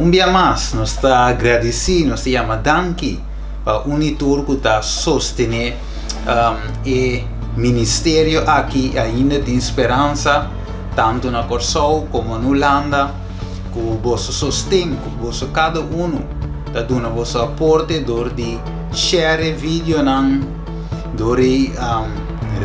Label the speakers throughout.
Speaker 1: Un bia mas nos ta gradisí, nos ta yama danki pa un i tur ku ta sostené e ministerio aki Ainda Tin Speransa, tantu na Kòrsou komo na Hulanda, ku boso sosten, ku boso kada unu ta duna boso aporte dor di share e videonan, dor di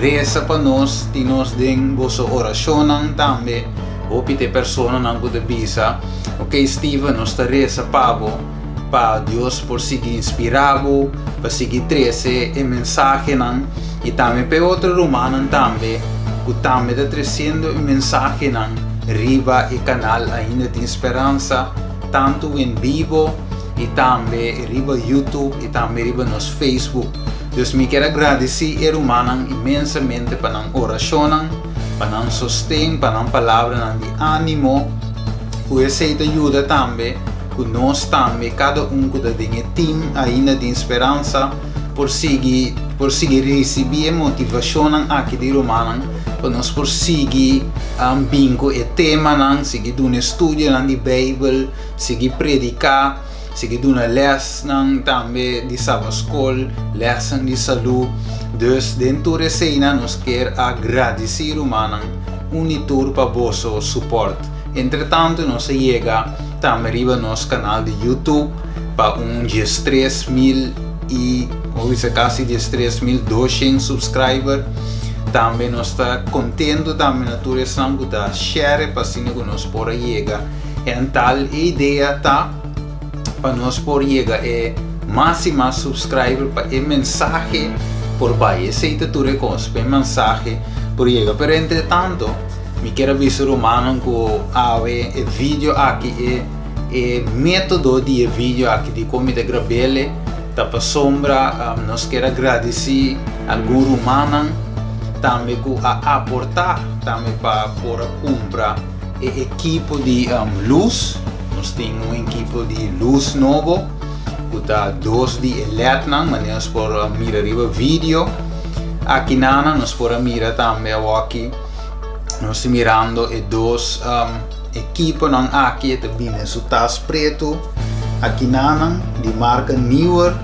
Speaker 1: resa pa nos, tin nos den boso orashonnan tambe. Hopi ta e personanan ku ta bisa, Ok Steven, nos ta resa pa bo, pa Dios por sigui inspirá bo, pa sigui trese e mensahenan, i tambe pa e otro rumannan tambe ku tambe ta tresiendo e mensahenan riba e kanal Ainda Tin Speransa, tantu en bibo i tambe riba YouTube i tambe riba nos Facebook. Dus mi kier a gradisí e rumannan inmensamente pa nan orashonnan. pa nan sosten, pa nan palabranan di ánimo, ku esei ta yuda tambe ku nos tambe, kada un ku ta den e tim Ainda Tin Speransa, por sigui por sigui risibí e motivashonnan aki di rumannan, pa nos por sigui bin ku e temanan, sigui duna e studionan di Beibel, sigui prediká. Sigui duna lèsnan tambe di sabaskol, lèsnan di salú. Dus den tur eseinan nos kier a gradisí rumannan un i tur pa boso supòrt. Entretantu nos a yega tambe riba nos kanal di YouTube pa un 13 mil i bo bisa kasi 13,200 subscriber. Tambe nos ta kontentu tambe na tur esnan ku ta share pa asina ku nos por a yega. En tal e idea ta pa nos por yega e mas i mas subscriber pa e mensahe por bai. Esei ta tur e kos, pa e mensahe por yega. Pero entre tanto, mi kier a bisa rumannan ku awe e video aki, e metodo di e video aki di kon mi ta grab'el ta pasobra nos kier a gradisí algun rumannan tambe ku a aportá tambe pa por a kumpra e ekipo di lus. Nos tin un ekipo di lus nobo ku ta dos di e lednan, manera nos por mira riba video. Aki nana nos por a mira tambe awoki nos ta mirando e dos ekiponan aki. E ta bini su tas pretu aki nanan di marka Neewer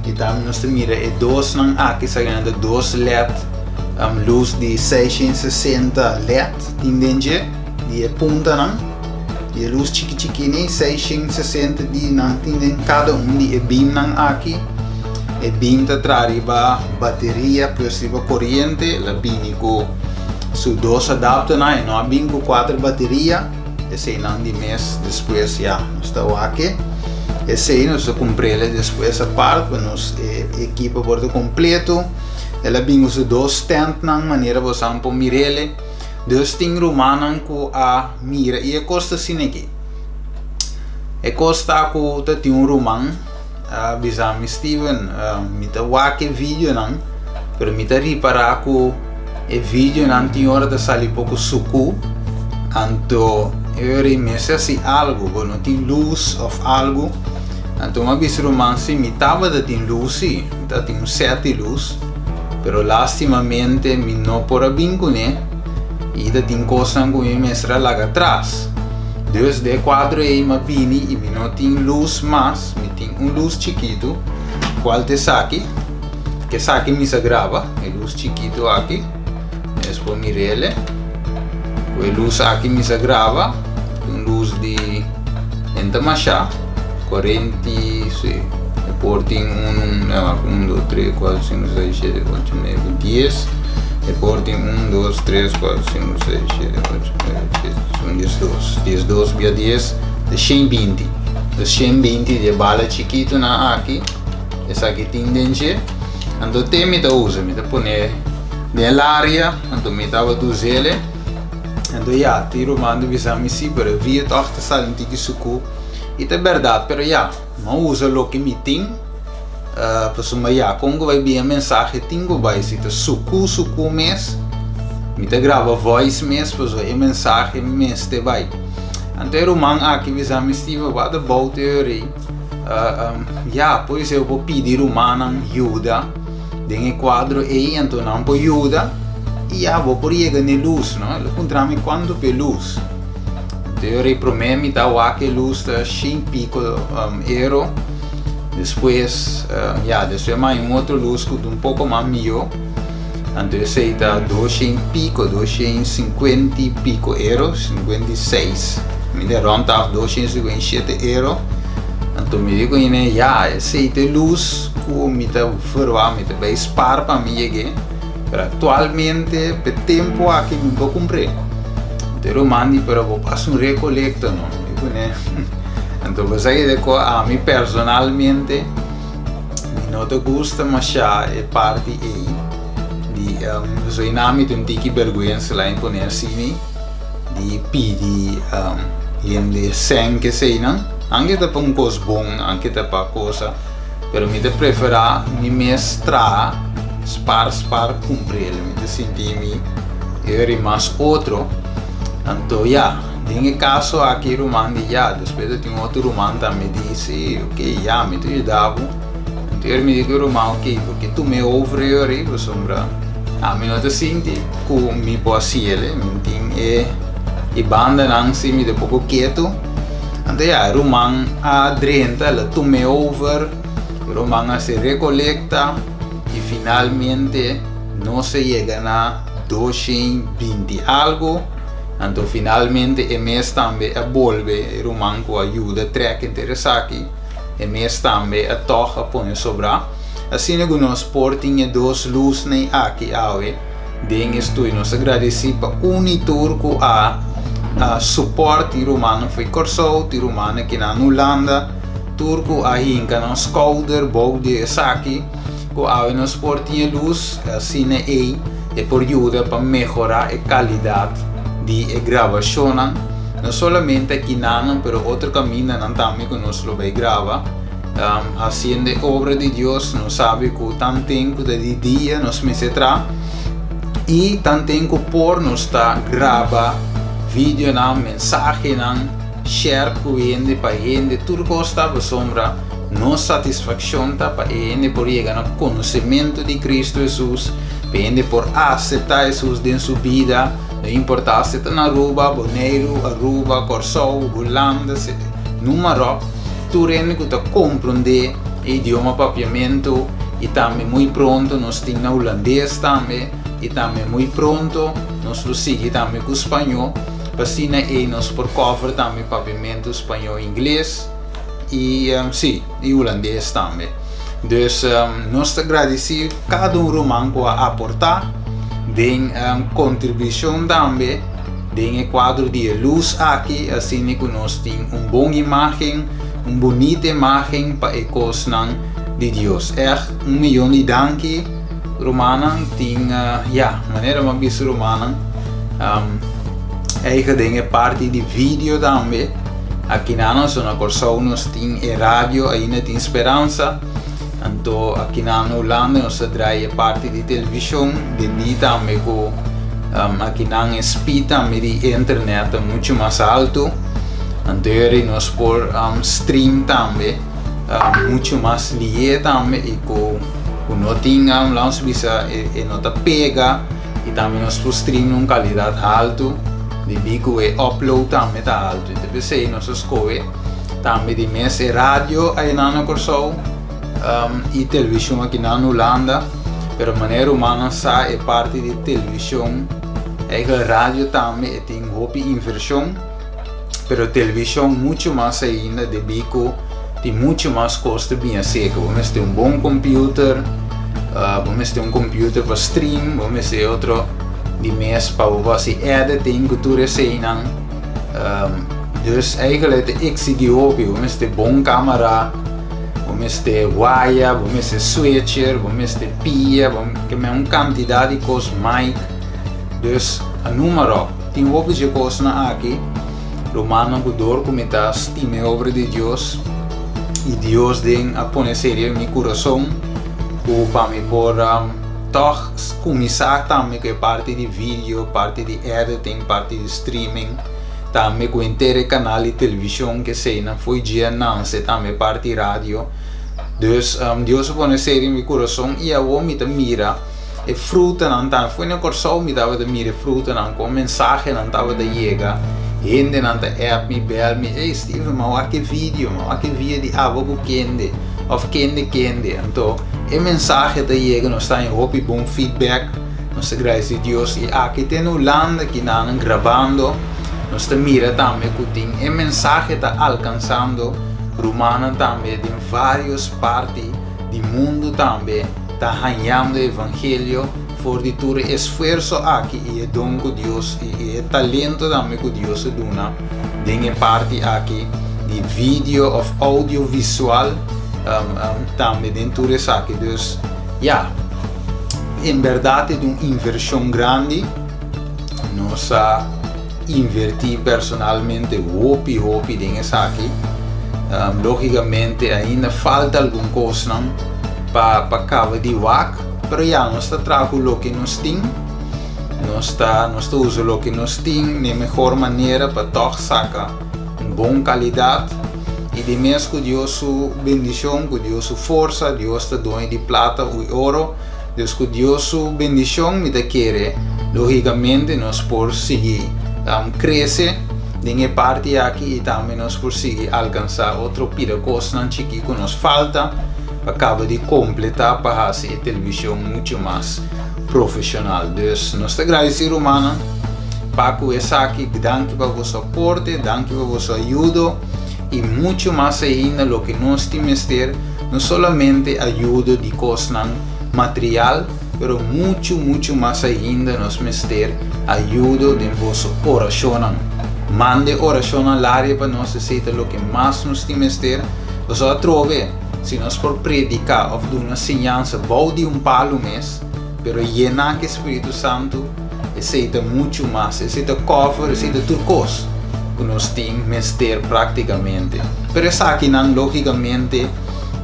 Speaker 1: i tambe nos ta mira e dosnan aki, esaki nan ta dos led lus di 660 led. Tin den dje di e puntanan di e lus chiki chiki ni 660 di nan tin den kada un di e beamnan aki. E beam ta traha riba bateria plus riba koriente. El a bini ku su dos adapternan, e no a bin ku kuater bateria. Eseinan di mes despues ya nos ta wak esei, nos ta kumpr'el despues apart pa nos e ekipo por ta kompleto. El a bin ku su dos standnan manera bo san por mir'el. Dus tin rumannan ku a mira i e kos ta asina aki. E kos ta ku ta tin un ruman a bisa mi, "Steven, mi ta wak e videonan, pero mi ta ripará ku e videonan tin ora ta sali poko suku, anto e ora ei mester hasi algu, bo no tin lus òf algu?" Anto mi a bisa ruman, "Si, mi tabata tin lus si, mi tabatin un sèt di lus, pero lastimamente mi no por a bin kuné i ta tin kosnan ku mi mester a laga atras. Dus de kuadro ei mi a bini i mi no tin lus mas, mi tin un lus chikitu, kual ta esaki, ku esaki mi sa graba, e lus chikitu aki, mes por mir'el, ku e lus aki mi sa graba, un lus di en ta masha. 40, sí. E por tin un, 1, 2, 3, 4, 5, 6, 7, 8, 9, 10. E por tin 1, 2, 3, 4, 5, 6, 7, 8, 9, 10, 11, 12. 12 via 10, ta 120. Dus 120 di e bala chikitunan aki, esaki tin den dje. Anto te mi ta usa, mi ta pone den el área, anto mi tabata us'el. Anto ya, tin ruman ta bisa mi si, pero e via tòg ta sali un tiki suku. I ta bèrdat, pero ya, mi a usa loke mi tin, pasobra ya, kon ku bai bia mensahe tin ku bai, si ta suku suku mes, mi ta graba voice mes pasobra e mensahe mester bai. Anto e ruman aki bisa mi, "Steven, what about e ora ei? Ya, podisé bo por pidi rumannan yuda den e kuadro ei, anto nan por yuda i ya, bo por yega na e lus, no?" El a puntra mi kuantu pa e lus. Teoria promé mi ta wak e lus ta shin piko euro. Despues, ya, despues mi haña un otro lus ku ta un poko mas mihó. Anto esei ta 200 piko, 250 i piko euro, 56. Mi ta rònt af 257 euro. Anto mi di ku hende, ya, esei ta e lus ku mi ta ferwagt, mi ta bai spar pa mi yeg'é. Pero aktualmente, p'e tempu aki mi por kumpr'é. Anto e ruman di, pero bo pasa un rekolekta no. Mi pone, anto bo sa kiko ku ami personalmente mi no ta gusta masha e parti ei di pasobra einan mi ta un tiki bèrgwensa lain pone asina di pidi hende sèn keseinan. Anke ta pa un kos bon, anke ta pa cosa. Pero mi ta preferá mi mes traha spar spar kumprel. Mi ta sinti mi eri mas otro. Anto ya, den e kaso aki ruman di ya, despues ta tin otro ruman tambe di si, ok ya mi ta yuda bo. Anto eri mi di ku e ruman ok, bo ke tuma e over eri pasobra ami no ta sinti ku mi por hasiel. Mi tin e e bandanan si mi ta poko ketu. Anto ya, e ruman a drenta, el a tum'é over, e ruman a hasi rekolekta i finalmente nos a yega na 220 algu. Anto finalmente e mes tambe a bolbe, e ruman ku a yuda trèk henter esaki, e mes tambe a tòg a pone sobrá. Asina ku nos por tin e dos lusnan aki awe. Den e studio nos ta gradisí pa un i tur ku a support tin rumannan fo'i Kòrsou, tin rumannan ki nan Hulanda, tur ku a hinka nan skouder bou di esaki ku awe nos por tin e lus asina ei e por yuda pa mehorá e kalidat di e grabashonnan no solamente akinanan pero otro kamindanan tambe ku nos lo bai graba. Hasiendo e obra di Dios, nos sabi ku tanten ku ta di dia nos mester tra i tanten ku por nos ta graba videonan, mensahenan, share ku hende pa hende tur kos ta pasobra nos satisfakshon ta pa e hende por yega na konosementu di Kristu Hesus, pa e hende por aseptá Hesus den su bida, no importá si ta na Aruba, Boneiru, Aruba, Kòrsou, Hulanda, numa ròp. Tur hende ku ta komprondé e idioma papiamentu i tambe muy pronto nos tin na hulandes tambe i tambe muy pronto nos lo sigui tambe ku spañó pa asina ei nos por cover tambe papiamentu, spañó, ingles i si i hulandes tambe. Dus nos ta gradisí kada un ruman ku a aportá den kontribushon tambe. Den e kuadro di e lus aki asina ku nos tin un bon imágen, un bunita imágen pa e kosnan di Dios. Ègt un miyon di danki rumannan tin ya manera mi a bisa rumannan eigen den e parti di video tambe akinan nos na Kòrsou nos tin e radio ainda tin speransa anto akinan na Hulanda nos ta drai e parti di televishon debí tambe ku Akinan e speed tambe di internet ta mucho mas alto. Anto yori nos por stream tambe mucho mas lihe tambe y cu no tin lanos bisa e no ta pega y tambe nos por stream na un calidad alto debi cu e upload tambe ta alto. Y ta pesey nos a scoge tambe di mes e radio ayinan na Corsou. Y television aki na Hulanda, pero manera rumannan sa e parti di television, eigenlijk radio tambe e tin hopi inversion, pero television mucho mas ainda debi cu tin mucho mas cos ta bin acerca. Bo mester un bon computer, bo mester un computer pa stream, bo mester otro di mes pa bo haci editing cu tur eseinan. Dus eigenlijk ta exigi hopi, bo mester bon camera. Bo mester waya, bo mester switcher, bo mester pia, bo ke men un kantidat di kos, mic. Dus a numa ròp. Tin hopi dje kosnan aki, rumannan ku dor ku mi ta stima e obra di Dios i Dios den a pone esei riba mi kurason ku pa mi por tòg kuminsá tambe ku e parti di video, parti di editing, parti di streaming. Tambe ku henter e kanal di televishon ke eseinan fo'i dje nanse tambe parti radio. Dus Dios a pone esei den mi kurason i awor mi ta mira e frutanan tambe. Fo'i na Kòrsou mi tabata mira e frutanan kon mensahenan tabata yega Hendenan ta app mi, bel mi, Ey Steven, m'a wak e video, m'a wak e video di abo ku kende, òf kende kende. Anto e mensahe ta yega, nos ta haña hopi bon feedback, nos ta gradisí Dios. I aki te na Hulanda kinanan grabando, nos ta mira tambe ku tin e mensahe ta alkansando rumannan tambe den vários parti di mundu tambe ta hañando e evangelio. For di tur e esfuerso aki i e don ku Dios i e talento tambe ku Dios a duna den e parti aki di video of audiovisual tambe den tur esaki. Dus ya, en bèrdat e ta un invershon grandi. Nos a invertí personalmente hopi hopi den esaki. Lógikamente ainda falta algun kosnan pa kaba di wak. Pero ya, nos ta traha ku loke nos tin, nos ta nos ta usa loke nos tin na e mehor manera pa tòg saka un bon kalidat. I di mes ku Dios su bendishon, ku Dios su forsa, Dios ta doño di plata i oro, dus ku Dios su bendishon mi ta kere logikamente nos por sigui krese den e parti aki i tambe nos por sigui alkansá otro pida kosnan chikí ku nos falta. Pa kaba di kompletá pa hasi e televishon muchu mas profeshonal. Dus nos ta gradisí rumannan pa ku esaki. Danki pa boso aporte, danki pa boso ayudo i muchu mas ainda loke nos tin mester, no solamente ayudo di kosnan material, pero muchu muchu mas ainda nos mester ayudo den boso orashonnan. Manda e orashonnan laria pa nos, esei ta loke mas nos tin mester. Boso atrobe. Si nos por prediká òf duna siñansa bou di un palu mes, pero yená ku e Spiritu Santu, esei ta muchu mas, esei ta kòver, esei ta tur kos ku nos tin mester práktikamente. Pero esakinan, lógikamente,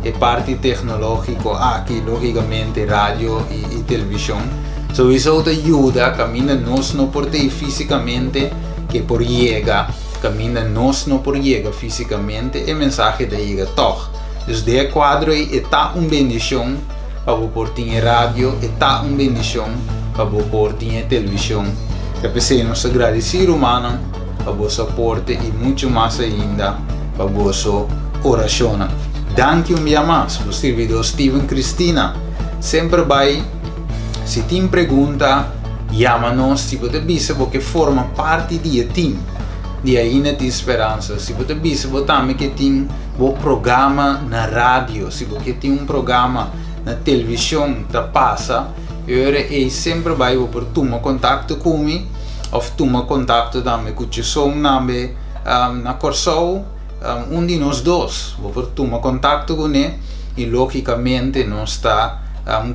Speaker 1: e parti teknológiko aki, lógikamente radio i televishon, souiso ta yuda kaminda nos no por ta ei físikamente, ke por yega. Kaminda nos no por yega físikamente, e mensahe ta yega tòg. Dus den e kuadro ei e ta un bendishon pa bo por tin e radio, e ta un bendishon pa bo por tin e televishon. Ta p'esei nos ta gradisí rumannan pa boso aporte i muchu mas ainda pa boso orashonnan. Danki un bia mas, bo sirbidó Steven Cristina. Semper bai si tin pregunta. Yama nos si bo ta bisa bo ke forma parti di e tim di Ainda Tin Speransa. Si bo ta bisa bo tambe ke tin bo programa na radio, si bo ke tin un programa na televishon ta pasa, e ora ei semper bai bo por tuma kontakto ku mi òf tuma kontakto tambe ku Chesson tambe na Kòrsou. Un di nos dos bo por tuma kontakto kuné i lógikamente nos ta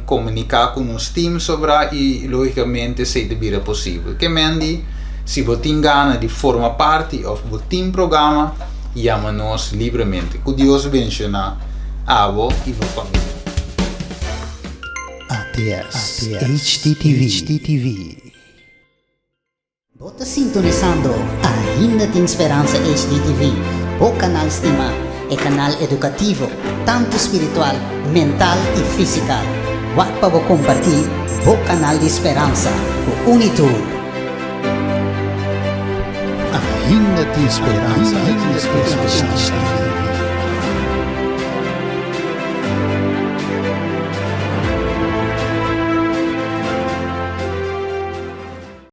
Speaker 1: komuniká ku nos tim sobrá i lógikamente esei ta bira posibel. Ke men di si bo tin gana di forma parti òf bo tin programa yama nos libremente. Ku Dios benshoná abo i bo famia.
Speaker 2: ATS HDTV.
Speaker 3: Bo ta sintonisando Ainda Tin Speransa HDTV, bo kanal stimá, e kanal edukativo, tantu spiritual, mental i físikal. Wak pa bo kompartí bo kanal di speransa ku Unitur.
Speaker 2: Ainda Tin Speransa HDTV.